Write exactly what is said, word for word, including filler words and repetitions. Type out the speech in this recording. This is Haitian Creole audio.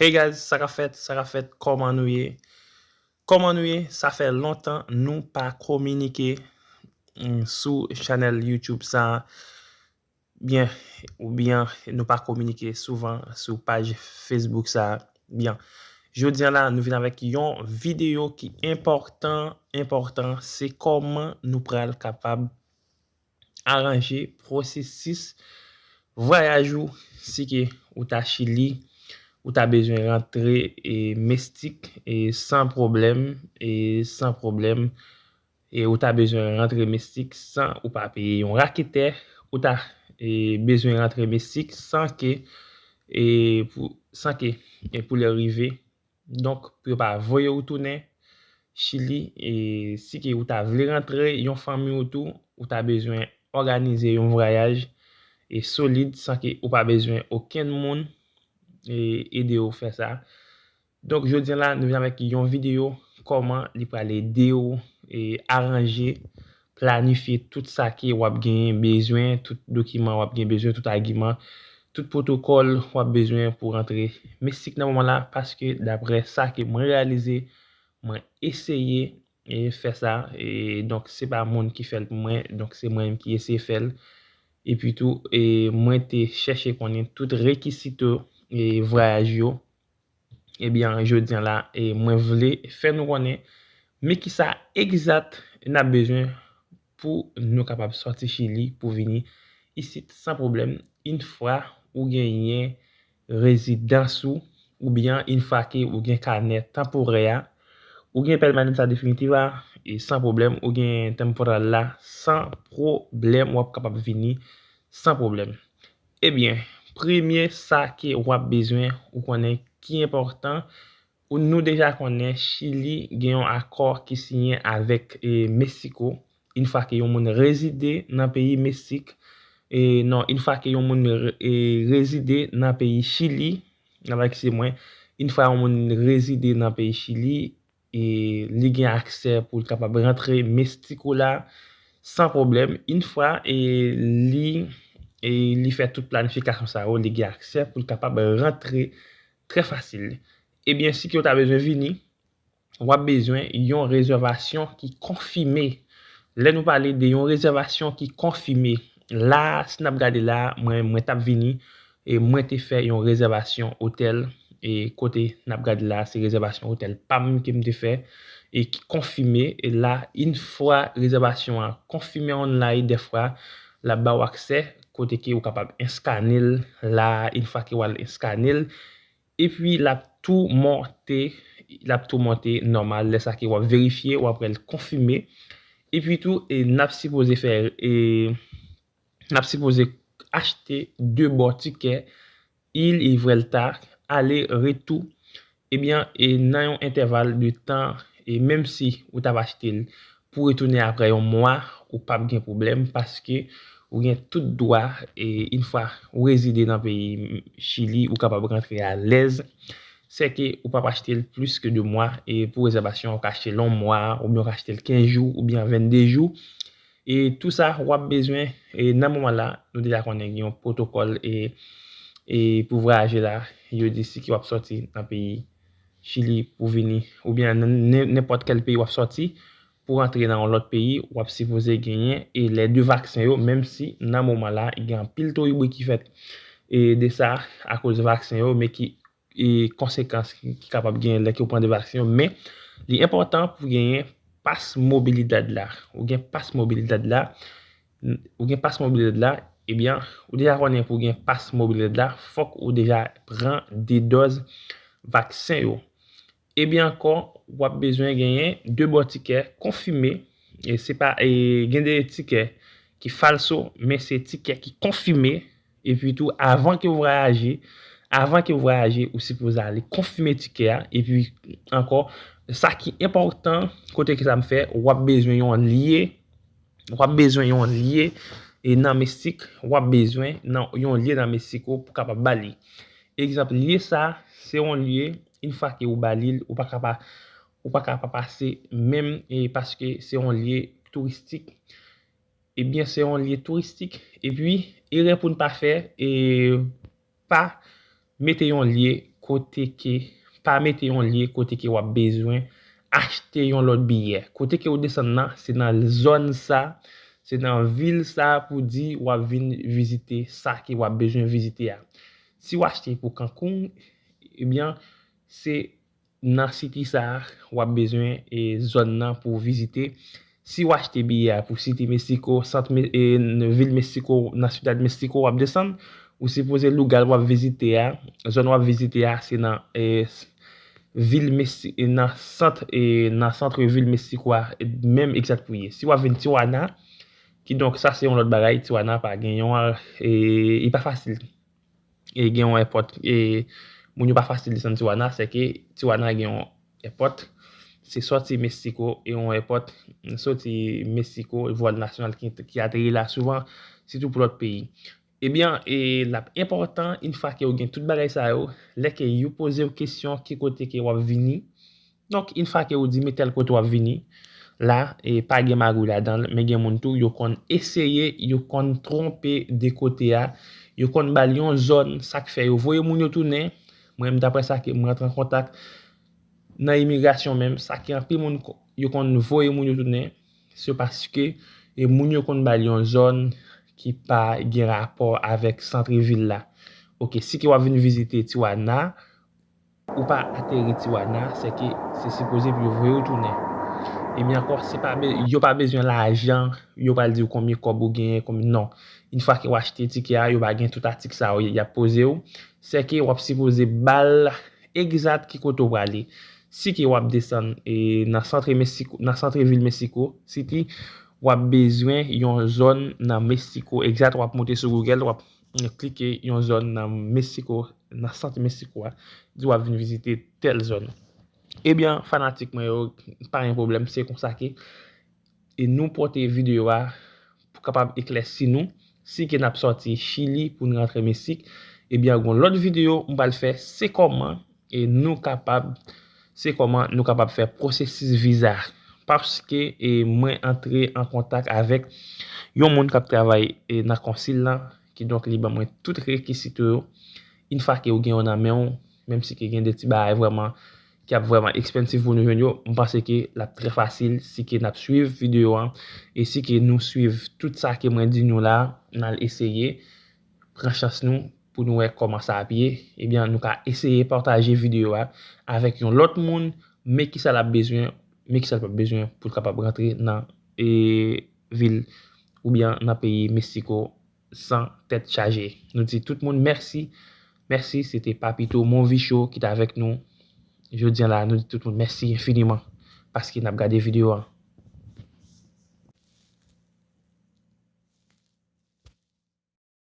Hey guys, sa k ap fèt, sa k ap fèt, kòman nou ye? Kòman nou ye? Sa fè lontan nou pa kominike mm, sou chanèl YouTube sa. Byen, oubyen nou pa kominike souvan sou paj Facebook sa. Byen, jodi a la, nou vin avèk yon videyo ki enpòtan, enpòtan, se kòman nou pral kapab aranje pwosesis vwayaj ou, si ke ou ta Chili, ou ta bezwen rantre e, Mestik e, san pwoblèm, e, san pwoblèm, e ou ta bezwen rantre Mestik san ou pa peye yon raketè, ou ta e, bezwen rantre Mestik san ke e, pou, san ke e, pou lè rive, donk, pou yo pa voye ou tounen Chili, e si ke ou ta vle rantre yon fanmi ou tou, ou ta bezwen òganize yon vwayaj e solid san ke ou pa bezwen okenn moun e, ede ou fè sa. Donk, jodi a la, nou vin avèk yon videyo kòman li pral ede ou e, aranje, planifye tout sa ke w ap genyen bezwen, tout dokiman w ap gen bezwen, tout agiman, tout pwotokòl w ap bezwen pou rantre Mesik nan moman la, paske daprè sa ke mwen reyalize, mwen eseye e, fè sa, e donk se pa moun ki fè l pou mwen, donk se mwen menm ki eseye fè l. Epi tou, e, mwen te chèche konnen tout rekizito e, vwayaj yo. Ebyen, jodi a la, e, mwen vle fè nou konnen, men kisa egzat n ap bezwen pou nou kapab sòti Chili pou vini isit san pwoblèm, yon fwa ou genyen rezidans ou, oubyen yon fwa ke ou gen kanè tanporè a, ou gen pèmanan sa definitif a, e san pwoblèm, ou gen tanporal la, san pwoblèm, w ap kapab vini san pwoblèm. Ebyen, premye sa ke w ap bezwen ou konnen ki enpòtan, ou nou deja konnen Chili gen yon akò ki siyen avèk e, Meksiko. Yon fwa ke yon moun rezide nan peyi Meksik, e non, yon fwa ke yon moun re- e, rezide nan peyi Chili, n ap eskize mwen, yon fwa yon moun rezide nan peyi Chili, e li gen aksè pou l kapab rantre Meksiko la san pwoblèm. Yon fwa e li e li fè tout planifikasyon sa yo, li gen aksè pou l kapab rantre trè fasil. Ebyen, si ke w ta bezwen vini, w ap bezwen yon rezèvasyon ki konfime. Lè nou pale de yon rezèvasyon ki konfime, la, si n ap gade la, mwen, mwen t ap vini, e mwen te fè yon rezèvasyon otèl, e kote n ap gade la, se rezèvasyon otèl pa m ke m te fè, e ki konfime, e la, yon fwa rezèvasyon an konfime online, dèfwa, l ap ba w aksè, kote ke ou kapab eskane l, la, yon fwa ke w al eskane l, epi l ap tou monte, l ap tou monte nòmal, lè sa ke w ap verifye, w ap wè l konfime. Epi tou, e n ap sipoze fè, e n ap sipoze achte de bò tikè, ida y vuelta, ale retou, ebyen, e nan yon entèval de tan, e menm si ou t ap achte l pou retounen aprè yon mwa, ou p ap gen pwoblèm, paske ou gen tout dwa, e yon fwa ou rezide nan peyi Chili, ou kapab rantre alèz. Sèke ou p ap achte l plis ke de mwa, e pou rezèvasyon, ou ka achte l yon mwa, oubyen ou ka achte l kenz jou, oubyen vennde jou. E tou sa, w ap bezwen, e nan moman la, nou deja konnen gen yon pwotokòl, e, e pou vwayaje la, yo di si ke w ap sòti nan peyi Chili pou vini, oubyen nan nen- nenpòt kèl peyi w ap sòti, pou rantre nan yon lòt peyi, w ap sipoze genyen e lè de vaksen yo, menm si nan moman la, gen anpil teori ki fèt e de sa, akoz vaksen yo, men ki e konsekans ki, ki kapab genyen lè ke w pran de vaksen yo, men li enpòtan pou genyen pas mobilidad la. Ou gen pas mobilidad la, ou gen pas mobilidad la, ebyen, ou deja konnen pou gen pas mobilidad la, fòk ou deja pran de dòz vaksen yo. Ebyen ankò, w ap bezwen genyen de bò tikè konfime, e se pa, e gen de tikè ki falso, men se tikè ki konfime, epi tou, avan ke w vwayaje, avan ke w vwayaje, ou sipoze ale konfime tikè a, epi ankò, sa ki enpòtan, kote ke sa m fè, w ap bezwen yon lye, w ap bezwen yon lye, e nan Meksik, w ap bezwen nan, yon lye nan Meksiko pou kapab ba li. Egzanp, lye sa, se yon lye, yon fwa ke ou ba li l, ou pa ka pa, ou pa ka pa pase menm, e paske se yon lye touristik. Ebyen, se yon lye touristik. Epi, erè pou n pa fè, e pa mete yon lye kote ke, pa mete yon lye kote ke w ap bezwen achte yon lòt biyè. Kote ke w desann nan, se nan zòn sa, se nan vil sa pou di w ap vin vizite sa ke w ap bezwen vizite a. Si w achte pou Cancun, ebyen, se nan city sa a, w ap bezwen e zòn nan pou w vizite. Si w achte biyè a pou City Mexico, sant Me- e, n- vil Mexico, nan Ciudad Mexico w ap desann, ou sipoze lugar w ap vizite a, zòn w ap vizite a, se nan e, s- vil Mexi- e, nan sant e, nan sant vil Mexico a, e, menm egzat pou ye. Si w ap vin Tijuana, kidonk sa se yon lòt bagay, Tijuana pa gen yon e, li pa fasil e gen yon èpòt e moun yo pa fasil desann Tijuana, se ke Tijuana gen yon èpòt, se sòti Mexico e yon èpòt sòti Mexico, vòl nasyonal ki, ki ateri la souvan, sitou pou lòt peyi. Ebyen, e l ap enpòtan, yon fwa ke w gen tout bagay sa yo, lè ke yo poze w kesyon ki kote ke w ap vini, donk, yon fwa ke w di men tèl kote w ap vini, la, e pa gen magouy ladan l, men gen moun tou, yo konn eseye, yo konn twonpe de kote a, yo konn ba l yon zòn, sa k fè yo voye moun yo tounen. Mwen menm, daprè sa ke mwen rantre an kontak nan imigrasyon menm, sa ke anpil moun ko- yo konn voye moun yo tounen, se paske e moun yo konn ba l yon zòn ki pa gen rapò avèk sant vil la. Oke, si ke w ap vin vizite Tijuana, ou pa ateri Tijuana, se ke se sipoze pou yo voye w tounen. Ebyen ankò, se pa be- yo pa bezwen lajan, yo pral di w konbyen kòb ou genyen, konbyen, non. Yon fwa ke w achte tikè a, yo pa gen tout atik sa yo y ap poze w. Se ke w ap sipoze ba l egzat ki kote w prale. Si ke w ap desann e, nan sant Mexico, nan sant vil Mexico City, w ap bezwen yon zòn nan Mexico egzat, w ap moute sou Google, w ap klike yon zòn nan Mexico, nan sant Mexico a, di w ap vin vizite tèl zòn. Ebyen, fanatik mwen yo, pa gen pwoblèm, se konsa ke e nou pote videyo a pou kapab eklèsi nou. Si ke n ap sòti Chili pou n rantre Meksik, ebyen, gon lòt videyo m pral fè, se kòman e nou kapab, se kòman nou kapab fè pwosesis viza. Paske e mwen antre an kontak avèk yon moun k ap travay e nan konsil lan, kidonk li ban mwen tout rekizito yo. Yon fwa ke ou gen yo nan men w, menm si ke gen de ti bagay vrèman ki ap vrèman expensive pou nou jwenn yo, m panse ke l ap trè fasil si ke n ap swiv videyo an e si ke nou swiv tout sa ke mwen di nou la, n al eseye pran chans nou pou nou wè kòman sa ap ye. Ebyen, nou ka eseye pataje videyo a avèk yon lòt moun, men kisa l ap bezwen, men kisa l p ap bezwen pou l kapab rantre nan e, vil oubyen nan peyi Meksiko san tèt chaje. Nou di tout moun mèsi. Mèsi, se te Papito Movicho ki t avèk nou jodi a la. Nou di tout moun mèsi enfiniman paske n ap gade videyo a.